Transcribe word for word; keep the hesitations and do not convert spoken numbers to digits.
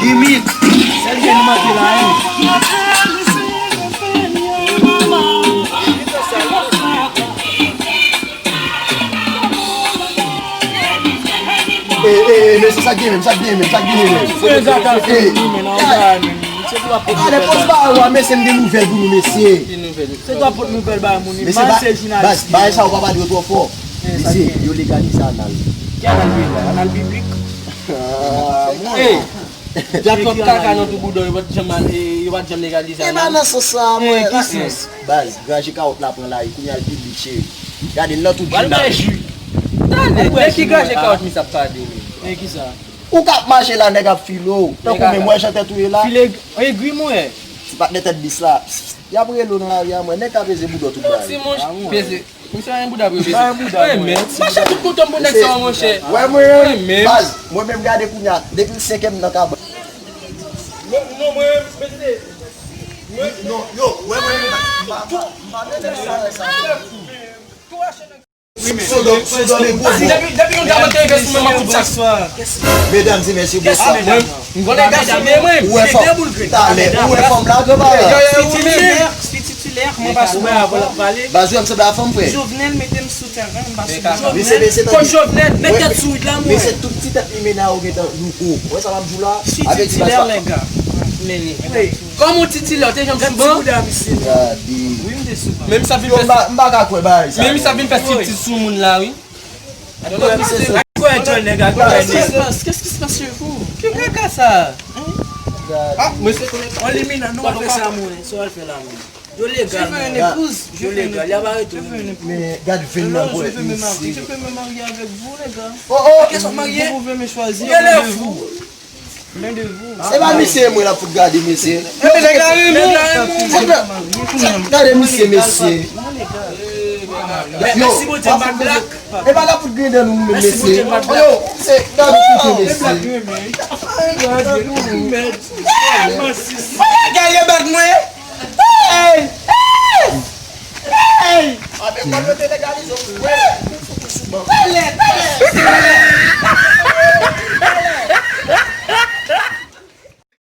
Limit. Sèl ke nou manke la, hein. E, e, e, mesye, sa k gen menm, sa k gen menm, sa k gen menm. Frè Zaka, frè, men, nan bagay, men. Misye tou ap pote nouvèl. Ale, poz pa yo, mesye, m gen nouvèl pou nou, mesye. Ki nouvèl? Se tou ap pote nouvèl bay moun. Mesye, ba, se jounalis ki bagay sa yo pa pale yo twò fò. Mesye, yo legalize anal. Ki anal biblik? Anal biblik? Ah, mwen. Djab twòp kaka nan tou bouda w, yo pa t janm al, e, yo pa t janm legalize anal. E pa nan sans sa, mwen. Ki sans? Baz, graje kawòt la pran lari, kounye a l piblik, cheri. Gade l nan tout jounal. Pral fè jwi. Talè, nèg ki graje kawòt misye ap pale, wi. E kisa? Ou k ap mache la, nèg ap file w. Tankou menm, wè jan tèt ou ye la. File egri, mwen. Ti patnè tèt bis la. Y ap rele w nan lari a, mwen. Nèg ka peze bouda w tout bagay. Ti monch, peze. Misye pa gen bouda pou yo peze. Pa gen bouda, mwen. Mache tout kote m pou nèg sa yo, monchè. Wè mwen, baz, mwen menm gade kounye a, depi l senk è m nan kabann. Non, non, mwen, mesye. Non, yo, wè mwen, m pa, m pa, m pa, m pa tande sa, sa. Sodòm, Sodòm e gwo. Depi, depi yon gaman te rive sou mwen, m ap fout sa. Medam e mesye, bonswa. M konnen gade mwen. Ou wè fanm, talè, ou wè fanm la, gran bagay. Pitit titulè, pitit titulè, kòman w pa sou mwen ankò? Baz, ou wè m sanble a fanm, frè. Jovenel mete m sou tèren, m pa sou mwen. Mesye, mesye, tande. Kot Jovenel, met tèt sou wout la, mwen. Mesye, tout ti tèt limena yo gentan louko. Ou wè sa m ap di w la? Pitit titulè, lè gars. Men, kòman w titulè, w te janm sou ban? Gade. Wi, m te sou ban. Men misye ap vin fè, m pa ka kwè bagay sa. Men misye ap vin fè striptiz sou moun la, wi. Ak kwè John nèg ak kwè nèg. Qu'est-ce qui se passe chez vous? Ki kaka sa? Ah, mesye, on limina, nou al fè sa, mwen. Sa w al fè la, mwen. Yo legal, mwen. Yo legal, y a pa rete. Men gad venn nan, bwè, mesye. Je peux me marier avec vous, les gars. Oh, oh. Vous pouvez me choisir. L'un de vous. L'un de vous. Se pa misye mwen l ap fout gade, mesye. Yo, nèg la renmen w. Gade misye, mesye. Yo, mèsi Bondye, m pa t blak. E pa l ap fout griyen dan nou, mesye. Yo, se gade kote, mesye. Gade bat mwen. Hey! Hey! Hey! Talè, talè.